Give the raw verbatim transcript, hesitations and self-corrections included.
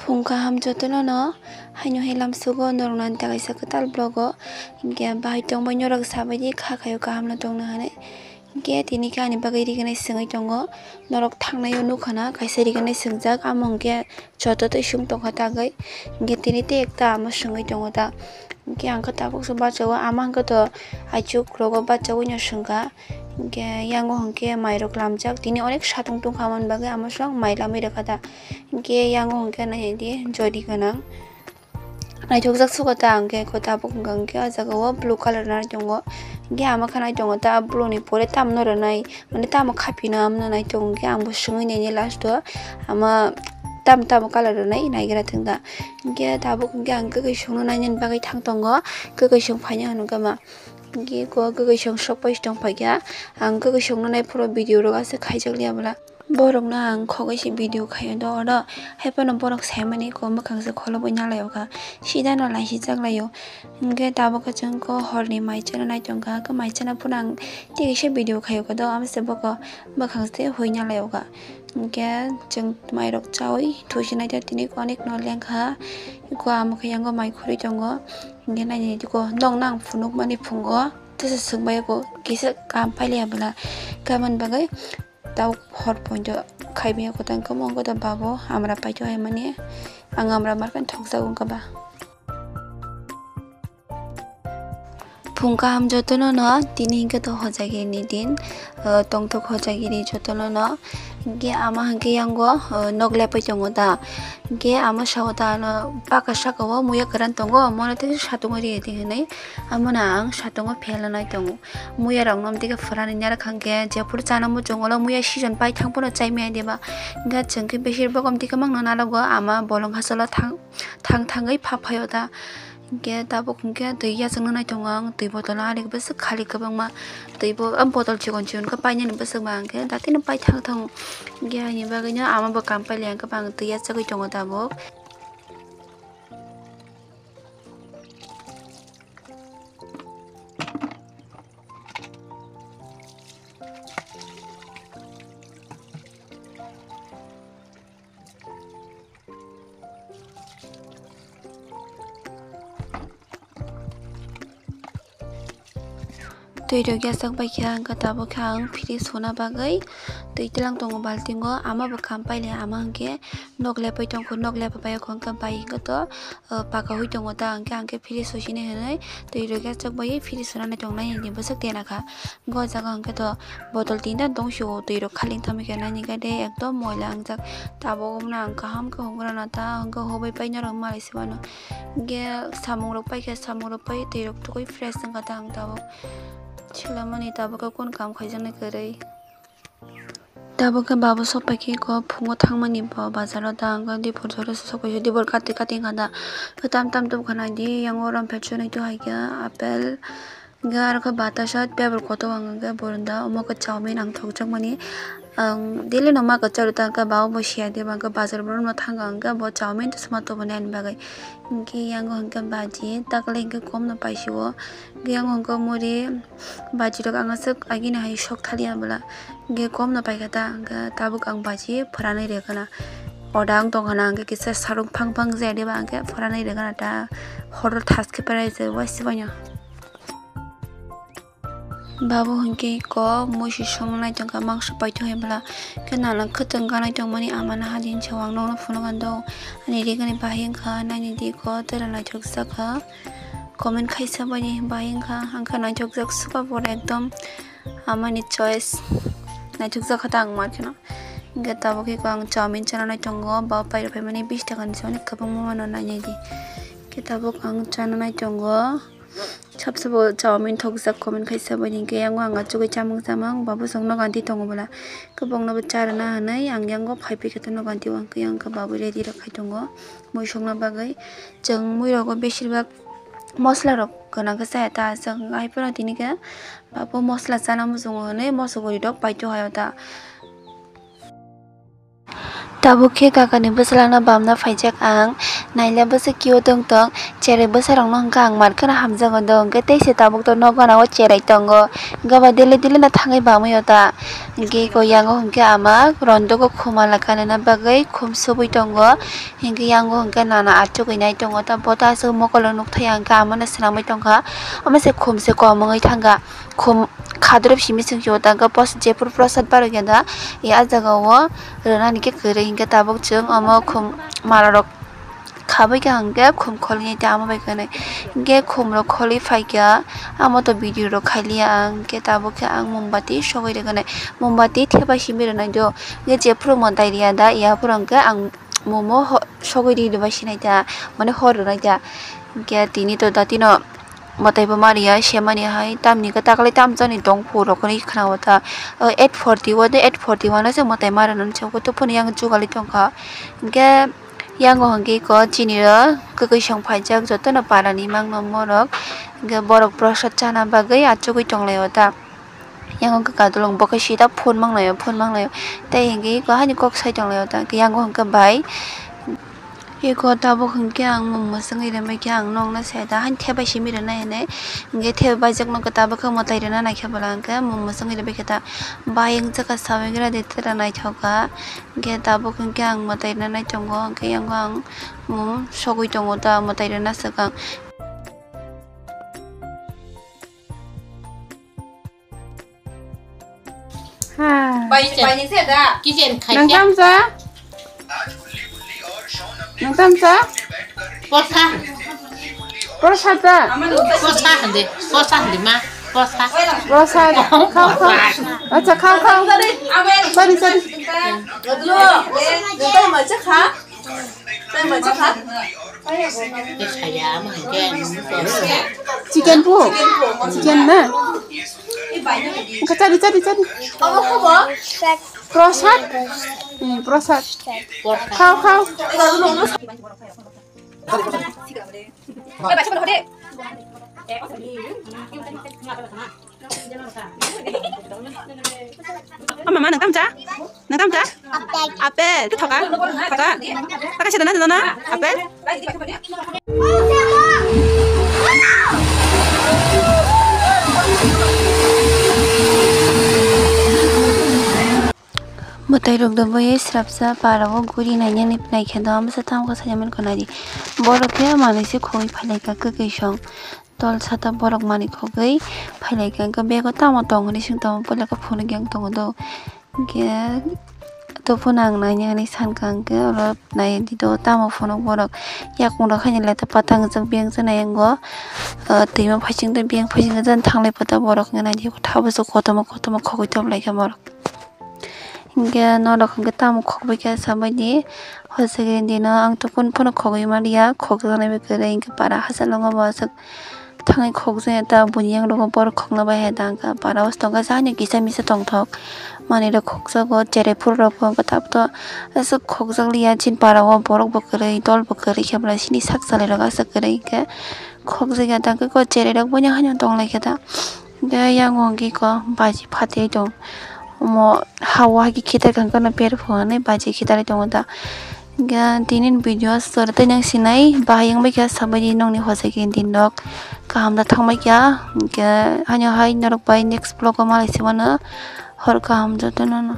Phung kaham jotono no, haino hai lamsogo norok nani ta kaisa kwtal vlog o, hinkhe bahai tongbai norok sabaidi kha khaio kaham no tongna hinwi. Hinkhe tini khe ani bagwi rignai swngwi tongo, norok thangnaio nukha na kaisa rignai swngjak, amo hinkhe joto twi sung tongkha tagwi, hinkhe tini tei ekta amo swngwi tongo ta. Hinkhe ang khe tabuk se bachago, ama hinkhe to aichuk rogo bachaui no swngkha. Hinkhe yango hinkhe mairok lamjak, tini onek satung tongkha, aboni bagwi amo song mai lamwi rwkha ta. Hinkhe yango hinkhe naidi jodi gwnang. Naithokjak sugo ta hinkhe, ko tabuk hinkhe o jaga o blue colour nai tongo. Hinkhe ama khe nai tongo ta blue ni pore tamno rwnai, mane tamo khapina amno nai tongo hinkhe, ang bo swngwi naini last o ama tam tamo colour rwnai naigra thung ta. Hinkhe tabuk hinkhe ang kwkwi songno nainani bagwi thang tongo, kwkwi song phaina hwnwi kama. Hinkhe ko kwkwi song sok pai tong phaikha, ang kwkwi songno nai phuru video rok aswk khaijak liya bwla. Borokno ang khogwi se video khaio do oro, hai phano borok saimani ko mwkhang se kholobwi nalaio kha, sida no laisijak laio. Hinkhe tabuk khe chwng ko horni mai chana nai tongkha, khe mai chana phano ang tei kaisa video khaio kha do, amo se bokho mwkhang se hui nalaio kha. Hinkhe chwng mairok chaui thusinai ta tini ko onek no lengkha, iko amo khe yango mai khurui tongo. Hinkhe nainai tiko nokno ang phunukmani phungo tesa swngbai ko kisa kam pailiya bwla, kamani bagwi. Tau hor poito khaimya kwtang kwmwi wngkha to babo amra paito hai mani, ang amra markani thokjak wngkha ba. Phung kaham jotono no, tini hinkhe to hojagiri ni din, ah, tongthok hojagiri jotono no. Hinkhe ama hinkhe yango, ah, nok lepai tongo ta. Hinkhe ama sao ta ano paka saka o muya kwran tongo, mono tei satung ri di hinwi. Amono ang satung o phelnai tongo. Muya rok no amtwi khe phwrani narwk hwnkhe jephuru chana muchungo muya season pai thang phano chai maya diba. Hinkhe chwng khe besir bok amtwi khe mangna nalogo ama bolong hachalo thang thang thangwi pha phaio ta. Hinkhe tabuk hinkhe twi yachakna nai tongo ang, twi bottle no ari bwswk khali kwbangma, twi bo ah bottle chikon chikon khe painani bwswk ba hinkhe datino pai thang thango. Hinkhe haini bagwino ama bo kam pailiya hinkhe bang twi yachagwi tongo tabuk. Twi rok yachak bai khe ang khe tabuk khe ang fridge sona bagwi twi tlang tongo baltingo, ama bo kam paile ama hwnkhe nok lepui tongkho, nok lepa bai kho hwnkhe bai hwnkhe to, uh, paka hui tongo ta, hwnkhe ang khe fridge sosini hinwi twi rok yachak bai fridge sona nai tongnai hinwi bwswk tena kha. Hwnkhe o jaga hwnkhe to bottle tinta tong sio, twi rok khaling thamwi khe nani khe de ekdom moila wngjak. Tabuk omono ang kaham khe hugra na ta, hwnkhe hobwi pai norok malai se mano. Hwnkhe samung rok pai khe, samung rok pai twi rok tugui fresh wngkha ta ang tabuk. Silamani tabuk khe kun kam khaijaknai kwrwi. Tabuk khe babu sok pai khe ko phungo thangmani bo bazar o ta, ang khe dipor jora se sok pai khe dipor kati kati wngkha ta. Khe tam tam tubukha nai di, yang o rom pet chonai tu hai khe apple. Hwnkhe aro khe batasa table kotor o ang hwnkhe boronda omo khe chowmin ang thokjakmani. Ang daily no ma kwcharo ta hwnkhe baba bo siya diba hwnkhe bazar borok no thang ang hwnkhe bo chowmin to suma tubunai ani bagwi. Hwnkhe yango hwnkhe baji takle hwnkhe kom no paisio. Hwnkhe yango hwnkhe muri baji rok ang aswk agini hai sok thaliya bwla. Hwnkhe kom no paikha ta hwnkhe tabuk ang baji phwranwi rwkha na. Oda wng tongkha na hwnkhe kisa sarung phang phang jaya diba hwnkhe phwranwi rwkha na ta horo thas khe parai se waisi baino. Babu hwnkhe ko muisu songna nai tongkha mangso paito hai bwla. Khe nana khwtwng ganai tongmani ama no hadin se ang nokno phunukha do. Ani rigani bahai wngkha naini di ko tera naithok jakha. Comment khaisa bani bahai wngkha. Ang khe naithok jak suka pore ekdom amani choice. Naithok jakha ta ang ma kheno. Hwnkhe tabuk khe ko ang chowmin chana nai tongo. Ba pairok phaimani bish taka ni se onek kwbangma mano nainai di. Khe tabuk ang chana nai tongo. Sab sabo chowmin thokjak comment khaisa bai hinkhe yango ang achugwi chamung chamung babu song noganti tongo bwla. Kwbangno bo charwna hinwi ang yango phai phikhe to noganti o hwnkhe yang khe babu ready rok khai tongo mui songna bagwi. Chwng mui rogo beshirbak mosla rok gwnang khe chaya ta chwng hai phano tini khe babu mosla chana muchungo hinwi moso guri rok paito hai o ta. Tabuk khe kakani bwsarokno bamna phaijak ang. Naila bwswk kio tongtong, cherai bwsarokno hwnkhe ang mar kheno hamjakgo do, hwnkhe teisa tabuk to nok gana o cherai tongo. Hwnkhe ba dele dele no thangwi bamwi o ta. Hwnkhe eko yango hwnkhe ama rondogo khum ala kanina bagwi khum subui tongo. Hwnkhe yango hwnkhe nana achugwi nai tongo ta, bo ta aswk mokolo nukthai hwnkhe amano swnamwi tongkha. Omo se khum se kom wngwi thangkha. Khum khadrop simi chwng chwng tangkha pos-, jephuru prosad barokya da, e, ah jaga o rwnani khe kwrwi hwnkhe tabuk chwng omo khum mala rok khabai kha hwnkhe khum kholi nai ta amo bai khe nai. Hwnkhe khum rok kholi phaikha, amo to video rok khailiya ang, hwnkhe tabuk khe ang mombati sogwi rwgwi nai. Mombati thepa simi rwnai do, hwnkhe jephuru mwtai riya da, yaphuru hwnkhe ang momo ho-, sogwi ri rwbai sinai ta, mane hor rwnai ta. Hwnkhe tini to datino mwtai bo ma riya, semani hai, tamni khe taklai tamjani tong phuru rok hinwi khna o ta. O eight forty o de, eight forty one o se mwtai ma rwna se, o to phone yang jugali tongkha. Hwnkhe yango hwnkhe eko chini rok kwkwi song phaijak, jotono parani mangno morok. Hwnkhe borok prosad chana bagwi achugwi tonglai o ta. Yango hwnkhe kadulung bo khe sida phone manglaio, phone manglaio. Tei hwnkhe eko haini kok sai tonglaio ta, hwnkhe yango hwnkhe bai. Eko tabuk hwnkhe ang mung mwswngwi rwbaikhe ang nokno sai ta, haini thepai simi rwnai hinwi. Hwnkhe thepai baijakno tabuk khe mwtai rwna naikhe bwla hwnkhe mung mwswngwi rwbaikhe ta. Bai wngjakha sawi gra de tera naithok kha. Hwnkhe tabuk hwnkhe ang mwtai rwna nai tongo, hwnkhe yango ang mung sogwi tongo ta, mwtai rwna swkang. Ha. Bai, bai ni se da. Kitchen khai. Nang tam cha? Nang tam cha? Posa. Posa cha? Posa hande. Posa hande ma. Posa. Posa. Khao, khao. Acha, khao, khao. Sorry, sorry. Chicken pu? Chicken na? Kachari, chari, chari. Prosad? Hmm, prosad. Khao, khao. Ama ma nang tam cha? Nang tam cha? Apple. Apple. Thoka. Thoka. Thoka se dana dana. Apple. Mwtai rok do bai srapsa para o guri nainani phnai khe do amsa tamo khe saimani kho naidi. Borok khe manwi se khogwi phailaikha kwkwi song. Tol sata borok manwi khogwi phailaikha, hwnkhe bego tamo tong hinwi swng tongo, puila khe phunukya wng tongo do. Hwnkhe to phano ang naina hinwi sankha, hwnkhe oro naidi do tamo phunuk borok. Yakung rok haino leta pata hwngjak biyang se nai yango, ah, twima phaising tei biyang phaising jan thanglai pata borok hwnkhe naidi tabukhe kotorma kotorma khogwi toplaikha borok. Hwnkhe norok hwnkhe tamo khogwi khe sabaidi, hwsagini dino ang to kunu phano khogwi manliya, khokjaknai bai kwrwi hwnkhe para hachal wngo bo aswk thangwi khokjakya ta buini yangrogo borok khokna bai hai da hwnkha para o tongkha jani kisa misa tongthok manwi rok khokjago cherai phuru rok bo hwnkhe tabukhe aswk khokjakliya chini para o borok bo kwrwi dol bo kwrwi khe belai chini sak chalairok aswk kwrwi hwnkhe khokjakya ta hwnkhe cherai rok buini haino tonglaikha ta. Hwnkhe yang hwnkhe eko baji phatwi tong. Omo ha o hai khe khitar kha hwnkheno berphuru hinwi baji khitarwi tongo ta. Hwnkhe tini ni video aswk tei nang sinai bahai wngbaikha sabaidi nokni hojaikhe din rok kaham da thangbaikha. Hwnkhe haino hai norok bai next vlog o malai se mano hor kaham jotono no.